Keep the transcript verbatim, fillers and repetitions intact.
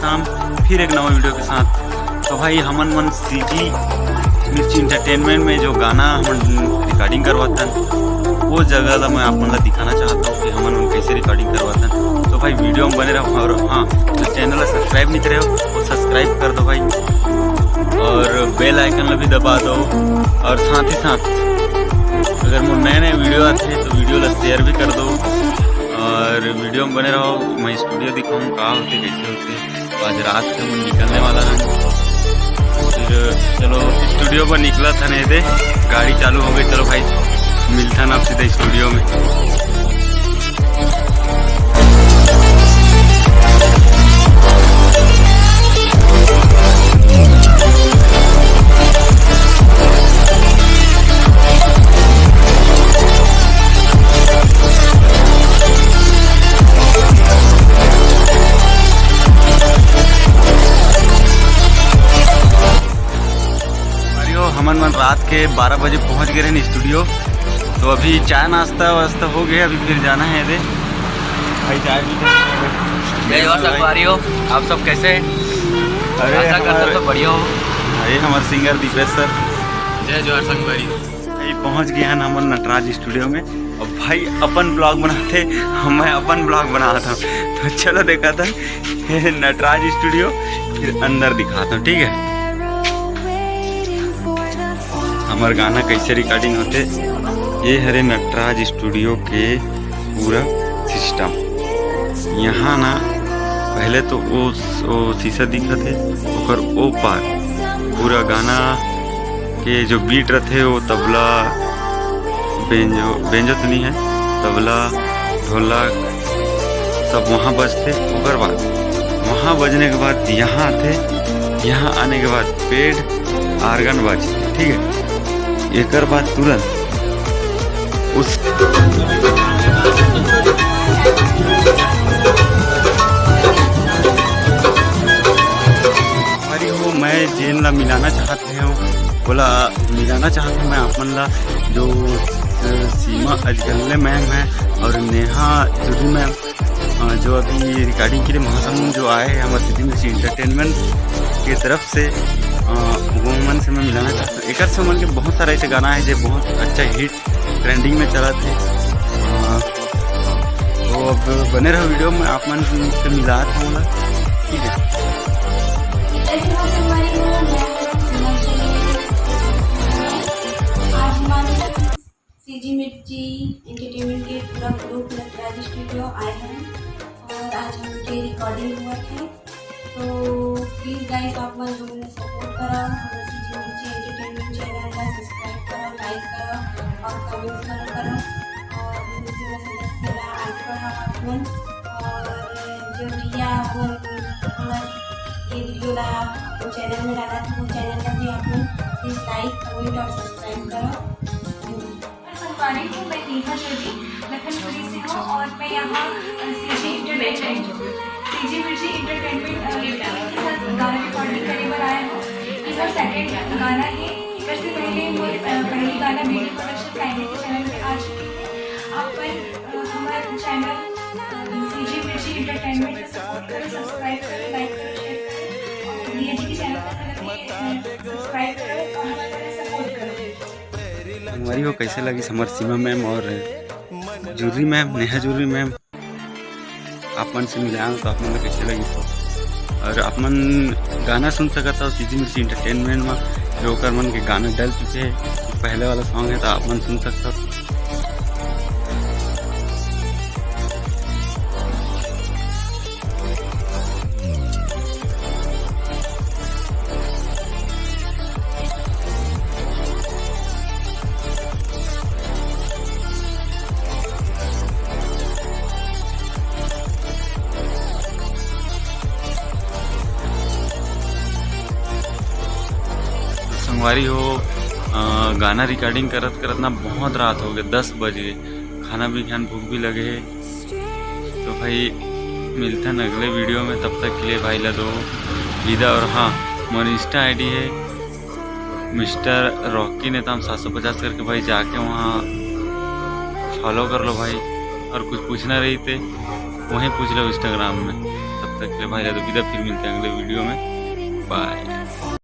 हम फिर एक नवा वीडियो के साथ। तो भाई, हमन मन सीजी मिर्ची एंटरटेनमेंट में जो गाना हमन रिकॉर्डिंग करवाथन, वो जगह ला मैं आप मन ला दिखाना चाहता हूँ कि हमन मन कैसे रिकॉर्डिंग करवाथन। तो भाई, वीडियो में बने रहो और हाँ, जो चैनल ला सब्सक्राइब नहीं करे हो, वो सब्सक्राइब कर दो भाई, और बेल आइकन ला भी दबा दो। और साथ ही साथ, अगर मोर नए नए वीडियो आते हैं, तो वीडियो ला शेयर भी कर दो और वीडियो में बने रहो। मैं स्टूडियो दिखाऊँ, का होते, कैसे होते। तो आज रात से मैं निकलने वाला है। फिर चलो, स्टूडियो पर निकला था नहीं थे, गाड़ी चालू हो गई। चलो भाई, मिलता ना आप सीधा स्टूडियो में। अरे हो, हमन मन रात के बारह बजे पहुंच गए रहन स्टूडियो। तो अभी चाय नाश्ता वास्ता हो गया, अभी फिर जाना है रे भाई, चाय भी। जय जोहार संगवारी हो, आप सब कैसे हैं? अरे आशा करता हूँ हमारे, सब बढ़िया हो। अरे हमारे सिंगर दीपेश सर। जय जोहार संगवारी। भाई पहुंच गए हैं हमन नटराज स्टूडियो में। अब भाई अपन ब्लॉग बनाते, मैं अपन ब्लॉग बनाता हूँ। तो चलो देखा था नटराज स्टूडियो, फिर अंदर दिखाता हूँ, ठीक है? हमार गाना कैसे रिकॉर्डिंग होते, ये हरे नटराज स्टूडियो के पूरा सिस्टम। यहाँ ना पहले तो वो, वो शीशा दिखत है, ओकर ओ पार पूरा गाना के जो बीट रथे, वो तबला, बेंजो, बेंजो तो नहीं है, तबला, ढोलक, सब वहाँ बजथे। ओकर बाद वहाँ बजने के बाद यहाँ आथे, यहाँ आने के बाद पेड, आर्गन बजथे, ठीक है। एकर बाद तुरंत उस अरे वो मैं जेन ला मिलाना चाहत हूँ, बोला मिलाना चाहत हूँ मैं आप मन ला, जो अ, सीमा अजगल्ले मैम है और नेहा जुर्री मैम, अ, जो अभी रिकॉर्डिंग के लिए महासमुंद जो आए हैं हमारे सीजी मिर्ची एंटरटेनमेंट के तरफ से, अ, वो मन से मैं मिलाना चाहता हूँ। एकर से मन के बहुत सारा ऐसे गाना है जो बहुत अच्छा हिट ट्रेंडिंग में चला थे। अ, तो अब बने रहो वीडियो में, आप मन से मिला था बोला, ठीक है। जय जोहार संगवारी हो, मैं हूँ सुमन शैलेश। आज हमारे सीजी मिर्ची एंटरटेनमेंट के पूरा ग्रुप नटराज स्टूडियो आए हैं और आज हमके रिकॉर्डिंग हुआ थे। तो प्लीज गाइस, आप मन जो मुझे सपोर्ट करो, हमारे सीजी मिर्ची एंटरटेनमेंट चैनल का सब्सक्राइब करो, लाइक करो और कमेंट्स करो, करो। और मुझे मैं सदस्य ला ऐड करो आप मन। और जो भैया वो हमारे ये वीडियो ला वो चैनल में डाला था, वो चैनल का भी आप मन प्लीज लाइक, कमेंट और सब्सक्राइब करो। संगवारी हूँ, मैं नेहा जोरी लखनपुरी से हूँ और मैं यहाँ, अ, सीजी एंटरटेनमेंट, सीजी मिर्ची एंटरटेनमेंट, अ, के साथ गाना रिकॉर्डिंग करे बर आया हूँ। ये मोर सेकंड गाना है। एकर से पहले मोर, अ, पहली गाना बीडी प्रोडक्शन कायदे के चैनल पे आ चुकी है। आप मन, अ, हमारे चैनल, अ, सीजी मिर्ची एंटरटेनमेंट को सपोर्ट करो, सब्सक्राइब करो, लाइक करो, शेयर करो और भैया जी के चैनल पर भी, अ, सब्सक्राइब करो और हमारे सपोर्ट करो। संगवारी हो, कैसे लगी हमर सीमा मैम और जुर्री मैम, नेहा जुर्री मैम? आप मन से मिलाया तो आप मन ला कैसे लगी? और आप मन गाना सुन सकत हो सीजी मिर्ची एंटरटेनमेंट में, जो ओकर मन के गाना डल चुके हैं, पहले वाला सॉन्ग है, तो आप मन सुन सकते हो। संगवारी हो, अ, गाना रिकॉर्डिंग करत करत ना बहुत रात हो गए, दस बज गए, खाना भी खान, भूख भी लगे है। तो भाई, मिलथन अगले वीडियो में, तब तक के लिए भाई ला दो विदा। और हाँ, मोर इंस्टा आईडी है मिस्टर रॉकी नेताम सात सौ पचास करके, भाई जाके वहाँ फॉलो कर लो भाई। और कुछ पूछना रही थे, वहीं पूछ लो इंस्टाग्राम में। तब तक के लिए भाई, तो विदा, फिर मिलते हैं अगले वीडियो में। बाय।